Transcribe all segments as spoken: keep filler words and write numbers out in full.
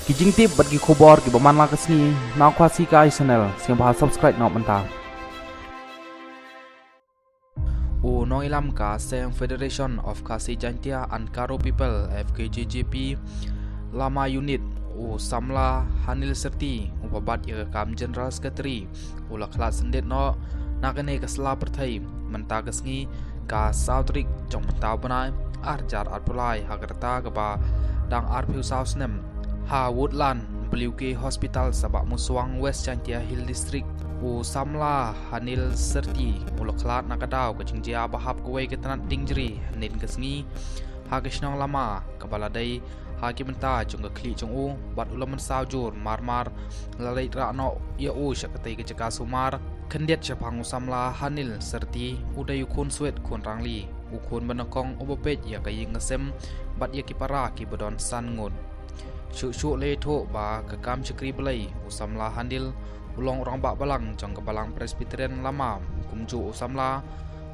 Ki jingtip bad ki khubor kiba man la ka sngi na Khasi Kai Channel, sngewbha subscribe noh mynta. U nongïalam ka seng Federation of Khasi Jaintia and Garo People, F K J J P, Lama Unit, u samla Hanil Serti, uba bat ïa ka kam General Secretary, u la khlad syndit noh na kane ka sla pyrthei mynta ka sngi, ka saw tarik jong mynta u bnai, ar hajar arphew lai, ha ka rta kaba dang arphew saw snem, ha Woodland Bliuke Hospital, Sabah Muswang, West Jaintia Hills District. U samla Hanil Serti u la khlad na ka daw ka jingjia ba hap kawei ka tnat diengkyrwit hynnin ka sngi ha ka shnong Lama, kaba la dei ha ki bynta jong ka khlieh jong u, bad u la mynsaw jur marmar, la leit rah noh ïa u sha katei ka jaka sumar. Khyndiat shaphang u samla Hanil Serti, u dei u khun swet khun rangli, u khun ba nyngkong uba peit ïa ka ïing ka sem bad ïa ki para kiba don san ngut. Shuh shuh la ïathuh ba ka kam shakri Blei, u samla Hanil u long u rangbah balang jong ka Balang Presbyterian Lama, kumjuh u samla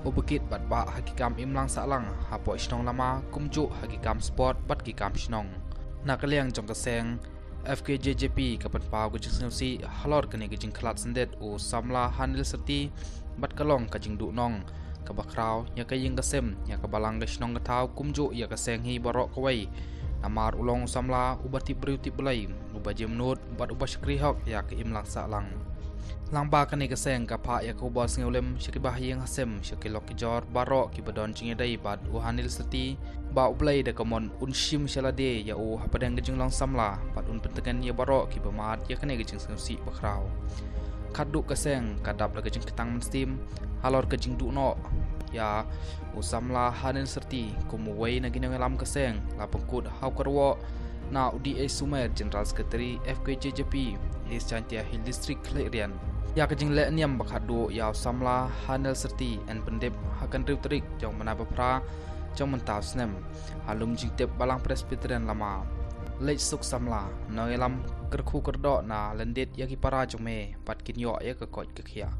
uba kit bad bah ha ki kam imlang sahlang hapoh shnong Lama, kumjuh ha ki kam sport bad ki kam shnong. Na ka liang jong ka seng F K J J P ka pynpaw ka jingsngewsih halor kane ka jingkhlad syndit u samla Hanil Serti, bad ka long ka jingduhnong kaba khraw ïa ka ïing ka sem, ïa ka balang ka shnong ka thaw, kumjuh ïa ka seng hi baroh kawei. Namar u long u samla uba tip briew tip Blei, uba jemnud bad uba shakri hok ïa ka imlang sahlang. Lyngba kane ka seng ka phah ïa ka khubor sngewlem sha ki bahaïing hasem, sha ki lok ki jor baroh kiba don jingïadei bad u Hanil Serti, ba U Blei da ka mon un shim sha lade ïa u hapdeng ka jinglong samla, bad un pyntngen ïa baroh kiba mad ïa kane ka jingsngewsih bakhraw. Khatduh ka seng ka dap da ka jingkyntang mynsiem halor ka jingduh noh ïa u samla Hanil Serti kum uwei na ki nongïalam ka seng, la pynkut ha u kyrwoh na u D A Sumer, General Secretary F K J J P East Jaintia Hills District, Khliehriat, ïa ka jingleh niam ba khatduh ïa u samla Hanil Serti yn pyndep ha ka hynriew tarik jong u bnai ba phra jong mynta u snem, ha lum jingtep Balang Presbyterian Lama. Leit suk samla, nongïalam, kyrkhu kyrdoh na lyndet ïa ki para jong me, bad kin ïoh ïa ka koit ka khiah.